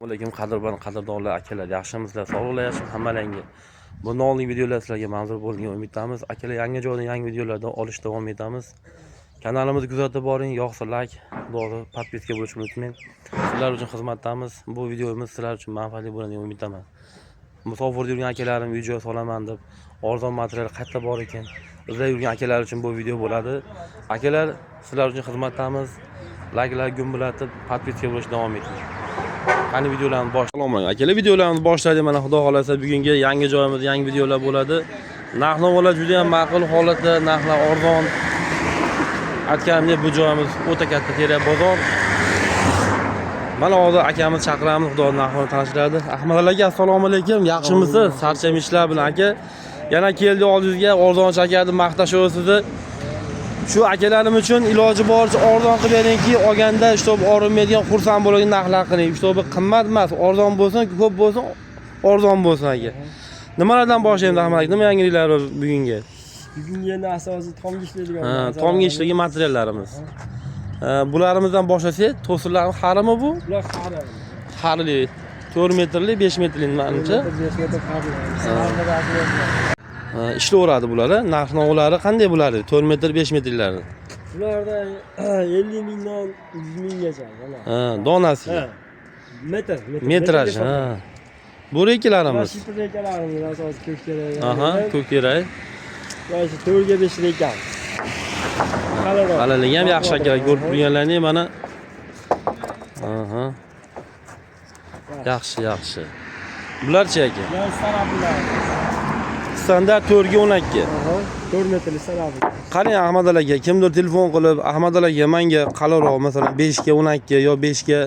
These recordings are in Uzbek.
Alaykum, qadrbon, qadrdonlar, akalar, yaxshimisizlar? Sog'liklar yaxshimi hammalaringga? Bundan oldingi videolar sizlarga manzur bo'lgan umiddamiz, akalar. Yangi joydan yangi videolardan olish davom etamiz. Kanalimizni kuzatib boring, yoqsa layk, to'g'ri, подписка bo'lishni unutmang. Sizlar uchun xizmatdamiz. Bu videomiz sizlar uchun manfaatli bo'ladi degan umiddaman. Musofirda yurgan akalarim uy joy solaman deb, arzon material qayerda bor ekan izlab yurgan akalar uchun bu video bo'ladi. Akalar, sizlar uchun xizmatdamiz. Layklar gumbillatib, подписка bo'lishni davom eting. Qani, videolarni bosh. Assalomu alaykum, akalar, videolarimizni boshladik. Mana, xudo xohlasa, bugungi yangi joyimiz, yangi videolar bo'ladi. Narx navolar juda ham ma'qul holatda, narxlar arzon. Aytganimdek, bu joyimiz o'ta katta terak bozor. Mana, hozir akamiz chaqiramiz, xudo narxini tanishtiradi. Ahmad aka, assalomu alaykum, yaxshimisiz? Charcham ishlar bilan, aka. Yana keldik oldingizga, arzon chakadi maqtashyapsiz. Shu akalarim uchun iloji boricha arzon qilib beringki, olganda чтобы og'rimaydigan, xursand bo'ladigan narxlar qiling. Чтобы qimmat emas, arzon bo'lsin, ko'p bo'lsin, arzon bo'lsin, aka. Nimalardan boshlaymiz, Ahmad aka? Nima yangiliklar bor bugungi? Bugungi endi asosiy tomga ishlaydigan Ha, narsalarimiz. Tomga ishlagan materiallarimiz. Ha, bularimizdan boshlasak, to'sinlar harimi bu? Bular xari. Harli 4 metrli, 5 metrli, manimcha. 5 metr xari. Ha, ishlayveradi bular. Narx navolari qanday bular? 4 metr, 5 metrlari. Bularda 50 mingdan 100 minggacha mana. Ha, donasiga. Ha. Metr, metr. Metraj, ha. Bu reykalarimiz. Shipr reykalarimiz asosiy ko'k terak. Aha, ko'k terak. Mana shu 4 ga 5 reykamiz. Qalinroq. Qalinligi ham yaxshi, akalar, ko'rib turganlaring mana. Aha. Yaxshi, yaxshi. Bularchi, aka? Bular sarablar. Standart 4 ga 12. Aha, 4 metrli sarablar. Qarang, Ahmad aka, kimdir telefon qilib, "Ahmad aka, menga qalinroq, masalan, 5 ga 12 yo 5 ga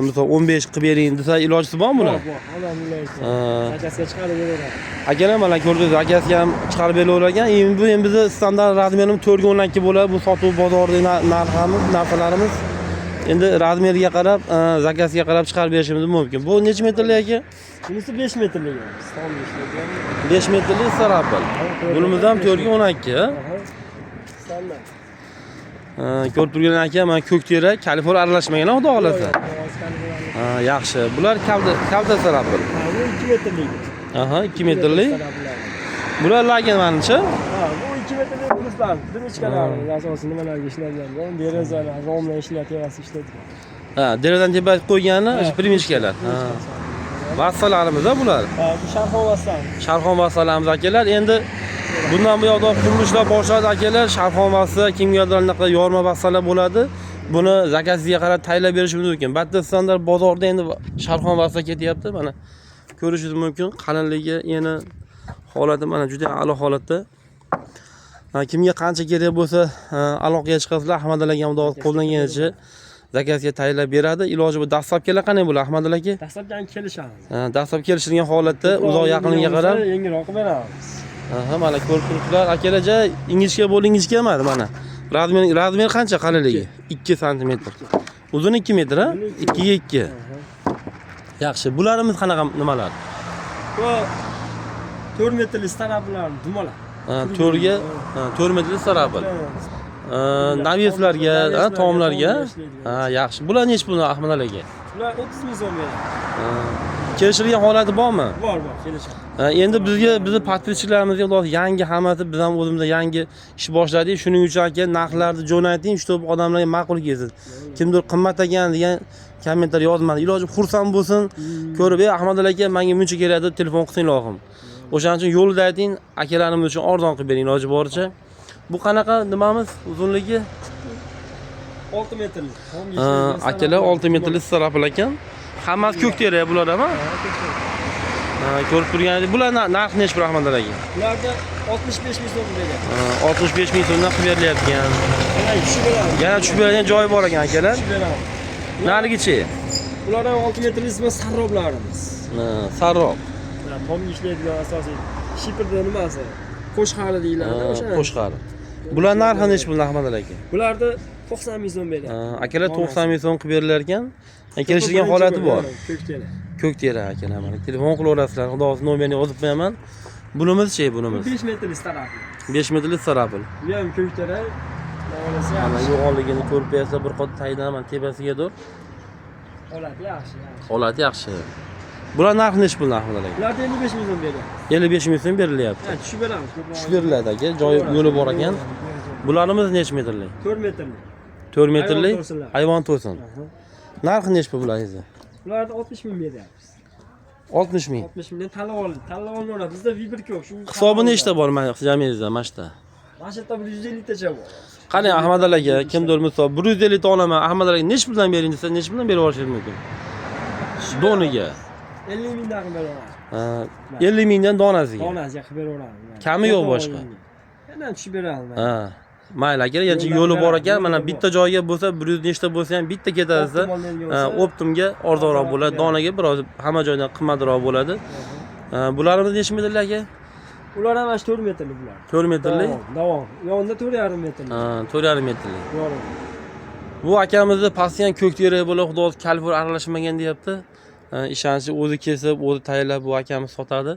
misol 15 qilib bering" desa, ilojisi bormi buni? Bor, bor. Hamma iloji. Ha. Akasiga chiqarib beraveradi. Akalar, mana ko'rdingiz, akasiga ham chiqarib beraverar ekan. Endi bu endi bizni standart размер imiz 4 ga 12 bo'ladi. Bu sotuv bozoridagi narximiz, narsalarimiz. Endi размер ga qarab, заказ ga qarab chiqarib berishimiz mumkin. Bu necha metrli, aka? Bunisi 5 metrlik. Tomga ishlaydigan. 5 metrli sarapil. Bunimiz ham 4 ga 12, ha? Aha. Standart. Ha, ko'rib turgan aka, mana ko'k terak, kaliforniya aralashmagan, xudo xohlasa. Yo'q, yo'q, Kaliforniya. Ha, yaxshi. Bular kalta, kalta sarapil. Ha, bu 2 metrlik. Aha, 2 metrli. Sarapillar. Bular lagen, manimcha. Ha, bu 2 metrlik bruslar, dimechkalarimiz asosiy nimalarga ishlaydigan, derazalar, romlar ishlaydi, tevasi ishlaydigan. Ha, derazadan tepa qo'ygani o'sha примечка lar. Ha. Vassalarimiz bular. Ha, bu sharxon vassal. Sharxon vassalarimiz, akalar. Endi bundan buyoqda qurilishlar boshladi, akalar. Sharxon vassa, kimgadir anaqa yorma vassalar bo'ladi. Buni заказ iga qarab tayyorlab berishimiz mumkin. Bitta standart bozorda endi sharxon vassa ketyapti. Mana, ko'rishingiz mumkin. Qalinligi, eni, holati mana juda a'lo holatda. Ha, kimga qancha kerak bo'lsa, ha, aloqaga chiqasizlar. Ahmad aka ham xudo qo'ldan kelgancha заказ ga tayyorlab beradi. Iloji bu доставка lar qanday bo'ladi, Ahmad aka? Dastlabki kelishamiz. Ha, dastlab kelishilgan holatda uzoq yaqinga qarab yengilroq qilib beramiz. Aha, mana ko'rib turibsizlar, akalar, ja ingichka bo'ldi, ingichka emas, mana. Размер qancha qalinligi? 2 santimetr. Uzun 2 metr, ha? 2 ga 2. Yaxshi. Bularimiz qanaqa nimalar? Bu 4 metrli staraplar, dumaloq. Ha, 4 ga, ha, 4 metrli sarapil. Навес larga, ha, tomlarga. Ha, yaxshi. Bular nechi pul, Ahmad aka? Bular 30 ming so'm beradi. Ha, kelishilgan holati bormi? Bor, bor, kelishadi. Ha, endi bizga, bizni подписчик larimizga xudo yangi hammasi, biz ham o'zimizda yangi ish boshladik. Shuning uchun, aka, narxlarni jo'nating, чтобы odamlarga ma'qul kelsin. Kimdir qimmat ekan degan kommentariy yozmadi. Iloji xursand bo'lsin, ko'rib, "Ey, Ahmad aka, menga buncha kerak" deb telefon qilsin ilohim. O'shaning uchun yo'lida ayting, akalarimiz uchun arzon qilib bering iloji boricha. Bu qanaqa nimamiz uzunligi? 6 metrli. Tomga Ha, ishlaydigan akalar, staraplar. 6 metrli starapil ekan. Hammasi ko'k teri bular ham, ha? Ha, ko'rib turganingizdek, bular narxi nechi pul, Ahmad aka? Bularda 65 ming so'm beradi. Ha, 65 ming so'mdan qilib berilyapgan. Yana tushib beramiz. Yana tushib beradigan joyi bor ekan, akalar. Tushib beramiz. Narigichi? Bular ham 6 metrli sarroblarimiz. Ha, sarrob. Ha, tomga ishlaydigan asosiy shiprda nimasi? Qo'shqari deyiladi o'sha. Qo'shqari. Bular narxi nechi pul, Ahmad aka? Bularda 90 ming so'm beradi. Ha, akalar, 90 ming so'm qilib berilar ekan. Kelishilgan holati bor. Ko'k teri. Ko'k teri, akalar, mana telefon qilaverasizlar. Xudo xohlasa, nomerini yozib qo'yaman. Bunimizchi, Bu bunimiz? 5 metrli starapil. 5 metrli sarapil. Bu ham ko'k teri. Molasi Mana yaxshi. yo'g'onligini ko'rib qo'yasizlar, bir qat tagidan mana tepasiga dur. Holati yaxshi, yaxshi. Holati yaxshi. Bular narxi nechi pul narxi bular aka? Bularda 55 ming so'm beryapmiz. 55 ming so'm berilyapti. Ha, tushib beramiz. Ko'proq. Tushib beriladi aka, joyi yo'li bor ekan. Bularimiz nechi metrlik? 4 metrli. 4 metrlik to'rsinlar. Hayvon to'rsin. Aha. Narxi nechi pul bularningizni? Bularda 60 ming beryapmiz. 60 ming. 60 mingdan tanlab oldi. Tanlab olmayapmiz. Bizda vibr ko'p. Shu Hisobi nechta bor mana jamiyangizda mana shu yerda? Mana shu yerda 150 tacha bor. Qarang Ahmad aka, kimdir misol 150 ta olaman, Ahmad aka nechi puldan bering desa, nechi puldan berib yuborishingiz mumkin? Doniga. 50 mingdan qilib beraveramiz. Ha, 50 mingdan donasiga. Donasiga qilib beraveramiz. Kami yo'q boshqa? Yana tushib beramiz. Ha. Mayli aka, yanchi Yo'ldan yo'li bor beramiz, ekan, mana yo'li bor. bitta joyga bo'lsa, 100 nechta bo'lsa ham bitta ketadi. Optimal yerga Ha, bo'lsa, Optimga arzonroq arzonroq bo'ladi, beradi. donaga biroz hamma joydan qimmatroq bo'ladi. Aha. Ha, bularimiz necha metrli aka? Ular ham mana shu 4 metrli bular. 4 metrli? Davom, davom. Yonida 4,5 metrli. Ha, 4,5 metrli. Yo'q. Bu akamizni pastyan ko'k teri bo'lib, xudo xohlasa kalfur aralashmagan deyapti. Ha, ishonchi o'zi kesib, o'zi tayyorlab bu akamiz sotadi.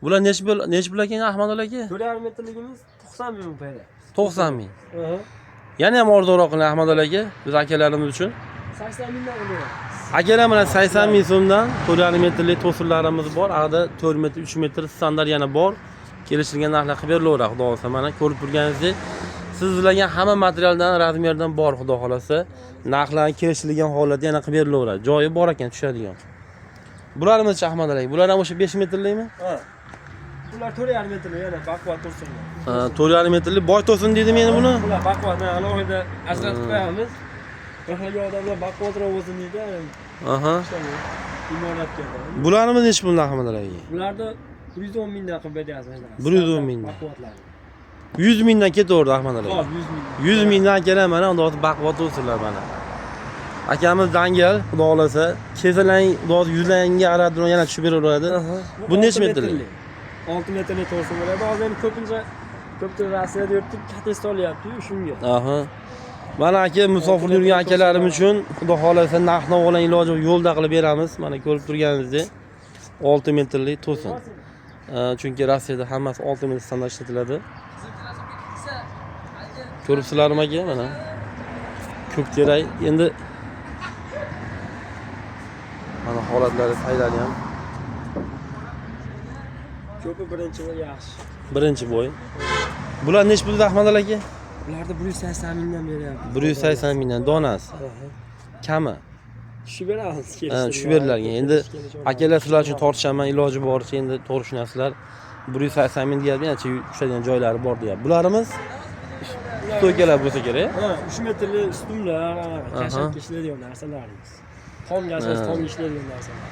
Bular nechi pul, nechi pul ekan Ahmad aka? 4,5 metrligimiz 90 ming beryapmiz. 90 ming. Aha. Yana ham arzonroq qiling Ahmad aka, biz akalarimiz uchun. 80 mingdan qilib beramiz. Akalar mana 80 ming so'mdan 4,5 metrli to'sinlarimiz bor. Ag'da 4 metr, 3 metr standart yana bor. Kelishilgan narxlar qilib berilaveradi, xudo xohlasa. Mana ko'rib turganingizdek, siz izlagan hamma materialdan, razmerdan bor, xudo xohlasa. Narxlarni kelishilgan holatda yana qilib berilaveradi. Joyi bor ekan tushadigan. Bularimiz Ahmad aka, bular ham o'sha 5 metrlikmi? Ha. Bular 4,5 metrli yana baquvvat tursinlar. Ha, 4,5 metrli boy to'sin deydi meni buni. Bular baquvvat alohida ajratib qo'yamiz. Bir xil odamlar baquvvatroq bo'lsin deydi. Aha. Imoratga. Bularimiz nechi pul Ahmad aka? Bularni 110 mingdan qilib beryapmiz. 110 mingdan. Baquvvatlarni. 100 mingdan ketaverdi Ahmad aka. Hop, 100 ming. 100 mingdan akalar mana xudo xohlasa baquvvat o'sinlar mana. Akamiz dangal, xudo xohlasa, kesalang, xudo xohlasa yuzlangga arab yana tushib beraveradi. Bu necha metrlik? 6 metrli to'rsin bo'ladi. Hozir endi ko'pincha ko'pchilik Rossiyada yuribdi, katta solyapti-yu shunga. Aha. Mana aka musofir yurgan akalarim uchun xudo xohlasa narx-navolarni iloji yo'lda qilib beramiz. Mana ko'rib turganingizdek 6 metrli to'sin. Chunki Rossiyada hammasi 6 metr standart ishlatiladi. Ko'ribsizlarmi aka mana. Ko'k terak endi mana holatlari saylari ham Ko'pi birinchi bo'l yaxshi. birinchi bo'y. Bular nechi pul Ahmad aka? Bularni 180 mingdan beryapmiz. 180 mingdan donasi. Aha. Kami. Tushib beramiz. Ha, tushib berilgan. Endi akalar sizlar uchun tortishaman, iloji boricha endi to'g'ri tushunasizlar. 180 ming deyapti, ancha tushadigan joylari bor deyapti. Bularimiz stoykalar bo'lsa kerak. Ha, 3 metrli ustunlar, Aha. kashakka ishlaydigan narsalarimiz. Tomga asos Ha. tomga ishlaydigan narsalar.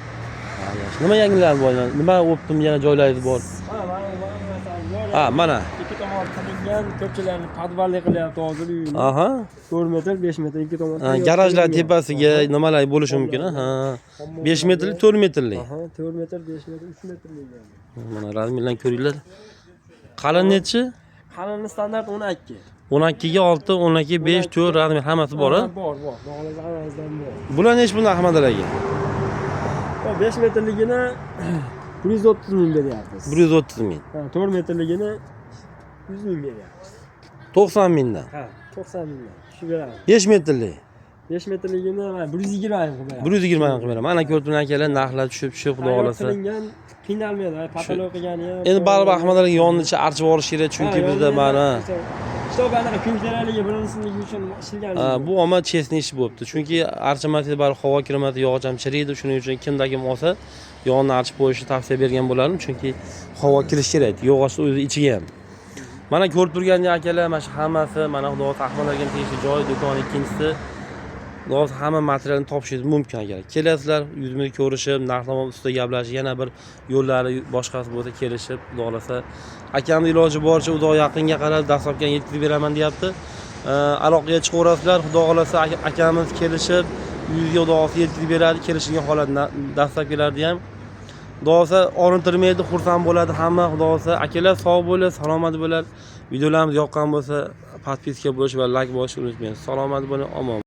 Ha, yaxshi. Nima yangilar bor? Nima o'ptim yana joylaringiz bor? Ha, mana masalan bor. Ha, mana. Ikki tomon qilingan, ko'pchilarni podvalli qilyapti hozir uyini. Aha. 4 metr, 5 metr ikki tomon. Ha, garajlar tepasiga nimalar bo'lishi mumkin, ha. 5 metrli, 4 metrli. Aha, 4 metr, 5 metr, 3 metrli. Mana razmerlarni ko'ringlar. Qalin nechi? Qalinlik standart 12. 12 ga 6, 12 5, 4 razmer hammasi bor, ha? Bor, bor. Bog'lar hammasidan bor. Bular nechi pul Ahmad aka? Hop, 5 metrligini 130 ming beryapmiz. 130 ming. Ha, 4 metrligini 100 ming beryapmiz. 90 mingdan. Ha, 90 mingdan. Tushib beramiz. 5 metrli. 5 metrligini mana 120 ming qilib beramiz. 120 ming qilib beraman. Mana ko'rib turgan akalar narxlar tushib tushib xudo Tayyor xohlasa. qilingan qiynalmaydi. Patolog qilgani ham. Endi baribir Ahmad aka yonicha archib olish kerak, chunki bizda mana Kitob anaqa ko'kdaraligi bilinsinligi uchun ishilgan. ha, bu omad chestni ish bo'libdi. Chunki archimasa baribir havo kirmasa yog'och ham chiriydi. Shuning uchun kimda kim olsa yonini archib qo'yishni tavsiya bergan bo'lardim, chunki havo kirishi kerak yog'ochni o'zi ichiga ham. Mana ko'rib turgandek akalar, mana shu hammasi mana xudo xohlasa Ahmad akaga tegishli joy, do'kon ikkinchisi. Xudo xohlasa hamma materialni topishingiz mumkin akalar. Kelasizlar, yuzma-yuz ko'rishib, narx-navo ustida gaplashib, yana bir yo'llari boshqasi bo'lsa kelishib, xudo xohlasa akamni iloji boricha uzoq yaqinga qarab dastlabki yetkazib beraman deyapti. Aloqaga chiqaverasizlar, xudo xohlasa akamiz kelishib, uyingizga xudo xohlasa yetkazib beradi, kelishilgan holatda dastlabkilarni ham. Xudo xohlasa og'rintirmaydi, xursand bo'ladi hamma, xudo xohlasa. Akalar sog' bo'linglar, salomat bo'linglar. Videolarimiz yoqqan bo'lsa, podpiska bo'lish va layk bosishni unutmang. Salomat bo'ling, omon.